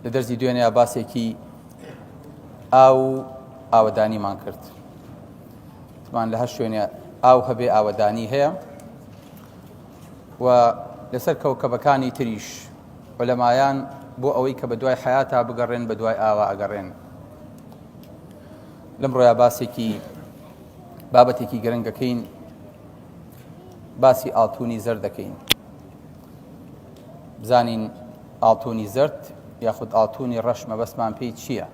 لە دەرزی دوێنێ باسێکی ئاو و ئاوەدانیمان کرد. تمان لە هەر شوێنێ ئاو هەبێ ئاوەدانی هەیە و لەسەر کەوکەبەکانی تریش عولەمایان بۆ ئەوەی کە بە دوای حەیاتا بگەڕێن بە دوای ئاوا ئەگەڕێن. لەم ڕۆیا باسێکی بابەتێکی گرنگەکەین باسی ئاڵتونی زەرد دەکەین. بزانین ئاڵتونی زەرد یاخود ئاڵتونی ڕەش مەبەستمان پێی چییە؟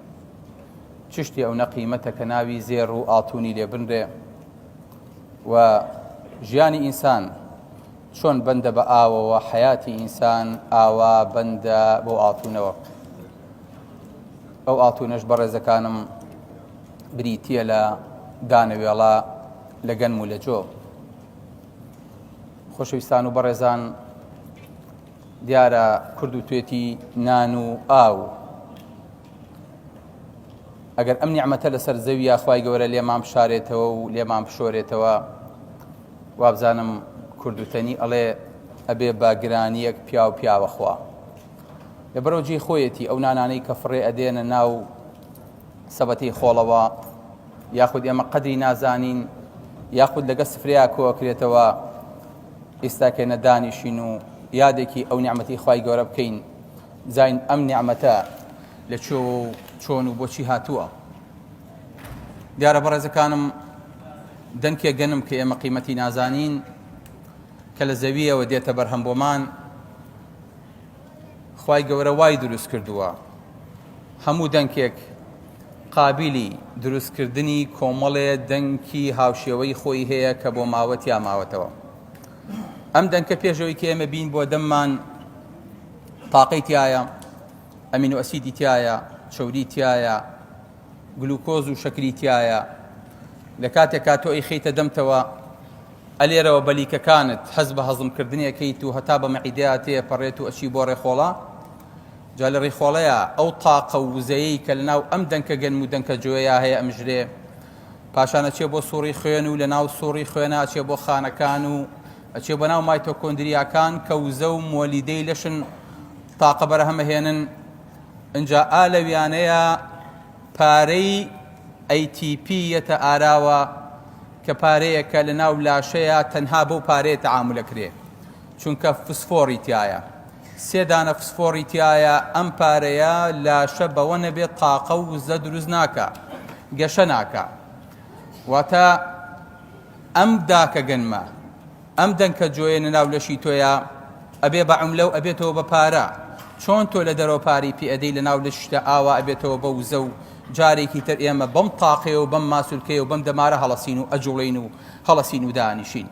چ شتێ ئەونە قیمەتە کە ناوی زێڕ و ئاڵتونی لێ بنرێ و ژیانی ئینسان چۆن بەندە بە ئاوەوە حەیاتی ئینسان ئاوا بەندە بۆ ئاڵتونەوە ئەو ئاڵتونەش بەڕێزەکانم بریتییە لە دانەوێڵە لە گەنم و لە جۆ خۆشەویستان و بەڕێزان دیارە کورد و توێتی نان و ئاو ئەگەر ئەم نیعمەتە لەسەر زەویە خوای گەورە لێمان بشارێتەوە و لێمان بشۆرێتەوە وابزانم کوردوتەنی ئەڵێ ئەبێ بە گرانیەک پیاو پیاوە خوا لەبەرەوە جێی خۆیەتی ئەو نانانەی کە فڕێ ئەدێنە ناو سەبەتەی خۆڵەوە یاخود ئێمە قەدری نازانین یاخود لەگە سفرەیە کۆکرێتەوە ئێستاکێنە دانیشین و یادێکی ئەو نیعمەتی خوای گەورە بکەین زین ئەم نیعمەتە لە کوێوە و چۆن و بۆچی هاتووە؟ دیارە بەڕێزەکانم دەنکێ گەنم کە ئێمە قیمەتی نازانین کە لە زەویەوە دێتە بەرهەم بۆمان خوای گەورە وای دروست کردووە هەموو دەنکێک قابلی دروستکردنی کۆمەڵێ دەنکی هاوشێوەی خۆی هەیە کە بۆ ماوە تیا ماوەتەوە ئەم دەنکە پێشەوەی کە ئێمە بین بۆ دەممان تاقەی تایە ئەمینۆ ئەسیدی تیایە، چەوری تیایە، گلوکۆز و شەکری تیایە، لە کاتێکا تۆ ئەیخەیتە دەمتەوە ئەلێرەوە بە لیکەکانت هەست بە هەزمکردنی ئەکەیت و هەتا بە مەعیدەیا تێپەڕێت و ئەچی بۆ ڕێخۆڵە جا لە ڕیخۆڵەیا ئەو تاقە و وزەیەی کە لەناو ئەم دەنکە گەنم و دەنکە جۆیە هەیە ئەمژرێ پاشان ئەچێ بۆ سوڕی خوێن و لەناو سوڕی خوێنە ئەچێ بۆ خانەکان و ئەچێ بۆ ناو مایتۆکۆندریاکان کە وزە و مۆلیدەی لەشن تاقە بەرهەمەهێنن ئنجا ئا لەویانەیە پارەی ATP یەتە ئاراوە کە پارەیەکە لە ناو لاشەیە تەنها بەو پارەیە تەعامولەکرێ چونکە فسفۆڕی تایە سێ دانە فسفۆڕی تایە ئەم پارەیە لاشە بەوە نەبێت تاقە و وزە دروست ناکا گەشە ناکا واتە ئەم داکە گەنمە ئەم دەنکە جۆیە ناو لەشی تۆیا ئەبێ بە عوملە و ئەبێتەوە بە پارە، چۆن تۆ لە دەرەوە پارەی پێ ئەدەی لە ناو لەشیشتا ئاوا ئەبێتەوە بە وزە و جارێکی تر ئێمە بەم تاقەیە و بەم ماسولکەیە و بەم دەمارە هەڵەسین و ئەجوڵێین و هەڵەسین و دانیشین.